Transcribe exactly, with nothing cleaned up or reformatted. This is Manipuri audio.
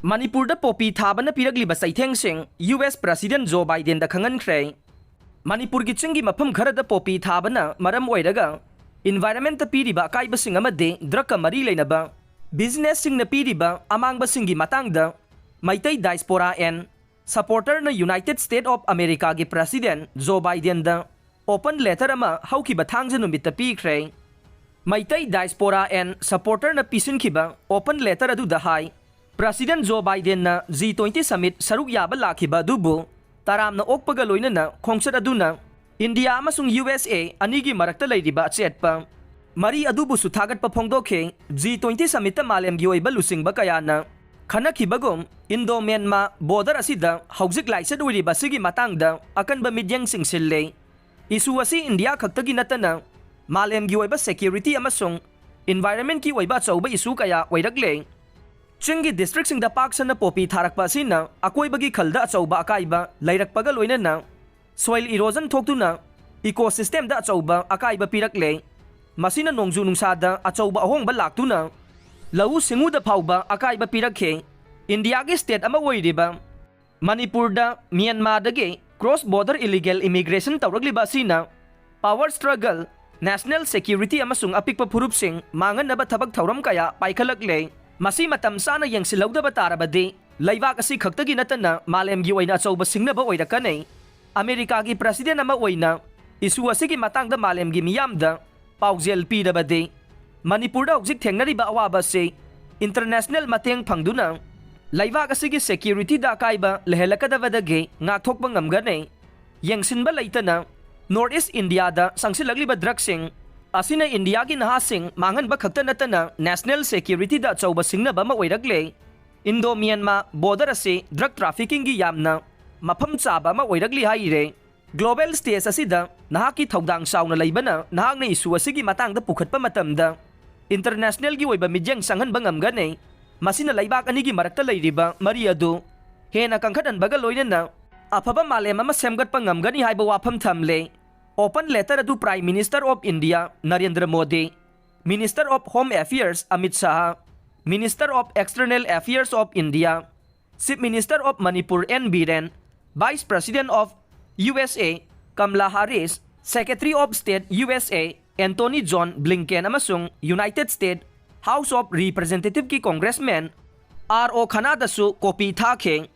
ꯃꯅꯤꯄꯨꯔꯗ ꯄꯣꯄꯤ ꯊꯥꯕꯅ ꯄꯤꯔꯛꯂꯤꯕ ꯆꯩꯊꯦꯡꯁꯤꯡ ꯌꯨ ꯑꯦꯁ ꯄ꯭ꯔꯁꯤꯗꯦꯟ ꯖꯣ ꯕꯥꯏꯗꯦꯟꯗ ꯈꯪꯍꯟꯈ꯭ꯔꯦ꯫ ꯃꯅꯤꯄꯨꯔꯒꯤ ꯆꯤꯡꯒꯤ ꯃꯐꯝ ꯈꯔꯗ ꯄꯣꯄꯤ ꯊꯥꯕꯅ ꯃꯔꯝ ꯑꯣꯏꯔꯒ ꯏꯟꯚꯥꯏꯔꯟꯃꯦꯟꯇ ꯄꯤꯔꯤꯕ ꯑꯀꯥꯏꯕꯁꯤꯡ ꯑꯃꯗꯤ ꯗ꯭ꯔꯒꯀ ꯃꯔꯤ ꯂꯩꯅꯕ ꯕꯤꯖꯤꯅꯦꯁꯁꯤꯡꯅ ꯄꯤꯔꯤꯕ ꯑꯃꯥꯡꯕꯁꯤꯡꯒꯤ ꯃꯇꯥꯡꯗ ꯃꯩꯇꯩ ꯗꯥꯏꯁꯄꯣꯔꯥ ꯑꯦꯟ ꯁꯄꯣꯔꯇꯔꯅ ꯌꯨꯅꯥꯏꯇꯦꯗ ꯁ꯭ꯇꯦꯠ ꯑꯣꯐ ꯑꯃꯦꯔꯤꯀꯥꯒꯤ ꯄ꯭ꯔꯁꯤꯗꯦꯟ ꯖꯣ ꯕꯥꯏꯗꯦꯟꯗ ꯑꯣꯄꯟ ꯂꯦꯇꯔ ꯑꯃ ꯍꯧꯈꯤꯕ ꯊꯥꯡꯖ ꯅꯨꯃꯤꯠꯇ ꯄꯤꯈ꯭ꯔꯦ꯫ ꯃꯩꯇꯩ ꯗꯥꯏꯁꯄꯣꯔꯥ ꯑꯦꯟ ꯁꯄꯣꯔꯇꯔꯅ ꯄꯤꯁꯤꯟꯈꯤꯕ ꯑꯣꯄꯟ ꯂꯦꯇꯔ ꯑꯗꯨꯗ ꯍꯥꯏ, ꯄ꯭ꯔꯁꯤꯗꯦꯟ ꯖꯣ ꯕꯥꯏꯗꯦꯟꯅ ꯖꯤ ꯇ꯭ꯋꯦꯟꯇꯤ ꯁꯃꯤꯠ ꯁꯔꯨꯛ ꯌꯥꯕ ꯂꯥꯛꯈꯤꯕ ꯑꯗꯨꯕꯨ ꯇꯔꯥꯝꯅ ꯑꯣꯛꯄꯒ ꯂꯣꯏꯅꯅ ꯈꯣꯡꯆꯠ ꯑꯗꯨꯅ ꯏꯟꯗꯤꯌꯥ ꯑꯃꯁꯨꯡ ꯌꯨ ꯑꯦꯁ ꯑꯦ ꯑꯅꯤꯒꯤ ꯃꯔꯛꯇ ꯂꯩꯔꯤꯕ ꯑꯆꯦꯠꯄ ꯃꯔꯤ ꯑꯗꯨꯕꯨꯁꯨ ꯊꯥꯒꯠꯄ ꯐꯣꯡꯗꯣꯛꯈꯤ꯫ ꯖꯤ ꯇ꯭ꯋꯦꯟꯇꯤ ꯁꯃꯤꯠꯇ ꯃꯥꯂꯦꯝꯒꯤ ꯑꯣꯏꯕ ꯂꯨꯆꯤꯡꯕ ꯀꯌꯥꯅ ꯈꯟꯅꯈꯤꯕꯒꯨꯝ, ꯏꯟꯗꯣ ꯃ꯭ꯌꯥꯟꯃꯥ ꯕꯣꯔꯗꯔ ꯑꯁꯤꯗ ꯍꯧꯖꯤꯛ ꯂꯥꯏꯆꯠ ꯑꯣꯏꯔꯤꯕ ꯑꯁꯤꯒꯤ ꯃꯇꯥꯡꯗ ꯑꯀꯟꯕ ꯃꯤꯠꯌꯦꯡ ꯆꯤꯡꯁꯤꯜꯂꯤ꯫ ꯏꯁꯨ ꯑꯁꯤ ꯏꯟꯗꯤꯌꯥ ꯈꯛꯇꯒꯤ ꯅꯠꯇꯅ ꯃꯥꯂꯦꯝꯒꯤ ꯑꯣꯏꯕ ꯁꯦꯀ꯭ꯌꯨꯔꯤꯇꯤ ꯑꯃꯁꯨꯡ ꯏꯟꯚꯥꯏꯔꯟꯃꯦꯟꯀꯤ ꯑꯣꯏꯕ ꯑꯆꯧꯕ ꯏꯁꯨ ꯀꯌꯥ ꯑꯣꯏꯔꯛꯂꯦ꯫ ꯆꯤꯡꯒꯤ ꯗꯤꯁꯇ꯭ꯔꯤꯛꯁꯤꯡꯗ ꯄꯥꯛ ꯁꯟꯅ ꯄꯣꯄꯤ ꯊꯥꯔꯛꯄ ꯑꯁꯤꯅ ꯑꯀꯣꯏꯕꯒꯤ ꯈꯜꯗ ꯑꯆꯧꯕ ꯑꯀꯥꯏꯕ ꯂꯩꯔꯛꯄꯒ ꯂꯣꯏꯅꯅ ꯁꯣꯏꯜ ꯏꯔꯣꯖꯟ ꯊꯣꯛꯇꯨꯅ ꯏꯀꯣꯁꯤꯁꯇꯦꯝꯗ ꯑꯆꯧꯕ ꯑꯀꯥꯏꯕ ꯄꯤꯔꯛꯂꯦ꯫ ꯃꯁꯤꯅ ꯅꯣꯡꯖꯨ ꯅꯨꯡꯁꯥꯗ ꯑꯆꯧꯕ ꯑꯍꯣꯡꯕ ꯂꯥꯛꯇꯨꯅ ꯂꯧꯎ ꯁꯤꯡꯎꯗ ꯐꯥꯎꯕ ꯑꯀꯥꯏꯕ ꯄꯤꯔꯛꯈꯤ꯫ ꯏꯟꯗꯤꯌꯥꯒꯤ ꯁ꯭ꯇꯦꯠ ꯑꯃ ꯑꯣꯏꯔꯤꯕ ꯃꯅꯤꯄꯨꯔꯗ ꯃ꯭ꯌꯥꯟꯃꯥꯔꯗꯒꯤ ꯀ꯭ꯔꯣꯁ ꯕꯣꯔꯗꯔ ꯏꯂꯤꯒꯦꯜ ꯏꯃꯤꯒ꯭ꯔꯦꯁꯟ ꯇꯧꯔꯛꯂꯤꯕ ꯑꯁꯤꯅ ꯄꯥꯋꯔ ꯁ꯭ꯇ꯭ꯔꯒꯜ, ꯅꯦꯁꯅꯦꯜ ꯁꯦꯀ꯭ꯌꯨꯔꯤꯇꯤ ꯑꯃꯁꯨꯡ ꯑꯄꯤꯛꯄ ꯐꯨꯔꯨꯞꯁꯤꯡ ꯃꯥꯡꯍꯟꯅꯕ ꯊꯕꯛ ꯊꯧꯔꯝ ꯀꯌꯥ ꯄꯥꯏꯈꯠꯂꯛꯂꯦ꯫ ꯃꯁꯤ ꯃꯇꯝ ꯆꯥꯅ ꯌꯦꯡꯁꯤꯜꯍꯧꯗꯕ ꯇꯥꯔꯕꯗꯤ ꯂꯩꯕꯥꯛ ꯑꯁꯤ ꯈꯛꯇꯒꯤ ꯅꯠꯇꯅ ꯃꯥꯂꯦꯝꯒꯤ ꯑꯣꯏꯅ ꯑꯆꯧꯕ ꯁꯤꯡꯅꯕ ꯑꯣꯏꯔꯛꯀꯅꯤ꯫ ꯑꯃꯦꯔꯤꯀꯥꯒꯤ ꯄ꯭ꯔꯁꯤꯗꯦꯟ ꯑꯃ ꯑꯣꯏꯅ ꯏꯁꯨ ꯑꯁꯤꯒꯤ ꯃꯇꯥꯡꯗ ꯃꯥꯂꯦꯝꯒꯤ ꯃꯤꯌꯥꯝꯗ ꯄꯥꯎꯖꯦꯜ ꯄꯤꯔꯕꯗꯤ ꯃꯅꯤꯄꯨꯔꯗ ꯍꯧꯖꯤꯛ ꯊꯦꯡꯅꯔꯤꯕ ꯑꯋꯥꯕ ꯑꯁꯤ ꯏꯟꯇꯔꯅꯦꯁꯅꯦꯜ ꯃꯇꯦꯡ ꯐꯪꯗꯨꯅ ꯂꯩꯕꯥꯛ ꯑꯁꯤꯒꯤ ꯁꯦꯀ꯭ꯌꯨꯔꯤꯇꯤꯗ ꯑꯀꯥꯏꯕ ꯂꯩꯍꯜꯂꯛꯀꯗꯕꯗꯒꯤ ꯉꯥꯛꯊꯣꯛꯄ ꯉꯝꯒꯅꯤ꯫ ꯌꯦꯡꯁꯤꯟꯕ ꯂꯩꯇꯅ ꯅꯣꯔꯠ ꯏꯁ ꯏꯟꯗꯤꯌꯥꯗ ꯆꯪꯁꯤꯜꯂꯛꯂꯤꯕ ꯗ꯭ꯔꯒꯁꯤꯡ ꯑꯁꯤꯅ ꯏꯟꯗꯤꯌꯥꯒꯤ ꯅꯍꯥꯁꯤꯡ ꯃꯥꯡꯍꯟꯕ ꯈꯛꯇ ꯅꯠꯇꯅ ꯅꯦꯁꯅꯦꯜ ꯁꯦꯀ꯭ꯌꯨꯔꯤꯇꯤꯗ ꯑꯆꯧꯕ ꯁꯤꯡꯅꯕ ꯑꯃ ꯑꯣꯏꯔꯛꯂꯦ꯫ ꯏꯟꯗꯣ ꯃ꯭ꯌꯥꯟꯃꯥ ꯕꯣꯔꯗꯔ ꯑꯁꯤ ꯗ꯭ꯔꯒ ꯇ꯭ꯔꯥꯐꯤꯀꯤꯡꯒꯤ ꯌꯥꯝꯅ ꯃꯐꯝ ꯆꯥꯕ ꯑꯃ ꯑꯣꯏꯔꯛꯂꯤ ꯍꯥꯏꯔꯦ꯫ ꯒ꯭ꯂꯣꯕꯦꯜ ꯁ꯭ꯇꯦꯖ ꯑꯁꯤꯗ ꯅꯍꯥꯛꯀꯤ ꯊꯧꯗꯥꯡ ꯆꯥꯎꯅ ꯂꯩꯕꯅ ꯅꯍꯥꯛꯅ ꯏꯁꯨ ꯑꯁꯤꯒꯤ ꯃꯇꯥꯡꯗ ꯄꯨꯈꯠꯄ ꯃꯇꯝꯗ ꯏꯟꯇꯔꯅꯦꯁꯅꯦꯜꯒꯤ ꯑꯣꯏꯕ ꯃꯤꯠꯌꯦꯡ ꯆꯪꯍꯟꯕ ꯉꯝꯒꯅꯤ꯫ ꯃꯁꯤꯅ ꯂꯩꯕꯥꯛ ꯑꯅꯤꯒꯤ ꯃꯔꯛꯇ ꯂꯩꯔꯤꯕ ꯃꯔꯤ ꯑꯗꯨ ꯍꯦꯟꯅ ꯀꯟꯈꯠꯍꯟꯕꯒ ꯂꯣꯏꯅꯅ ꯑꯐꯕ ꯃꯥꯂꯦꯝ ꯑꯃ ꯁꯦꯝꯒꯠꯄ ꯉꯝꯒꯅꯤ ꯍꯥꯏꯕ ꯋꯥꯐꯝ ꯊꯝꯂꯦ꯫ ꯑꯣꯄꯟ ꯂꯦꯇꯔ ꯑꯗꯨ prime minister of India Narendra Modi, minister of home affairs Amit Shah, Minister of External Affairs of India, Chief Minister of Manipur N Biren, Vice President of U S A Kamala Harris, Secretary of State U S A Antony John Blinken ꯑꯃꯁꯨꯡ United States House of Representative ꯀꯤ Congressman R O Khanna ꯗꯁꯨ copy ꯊꯥꯈꯤ꯫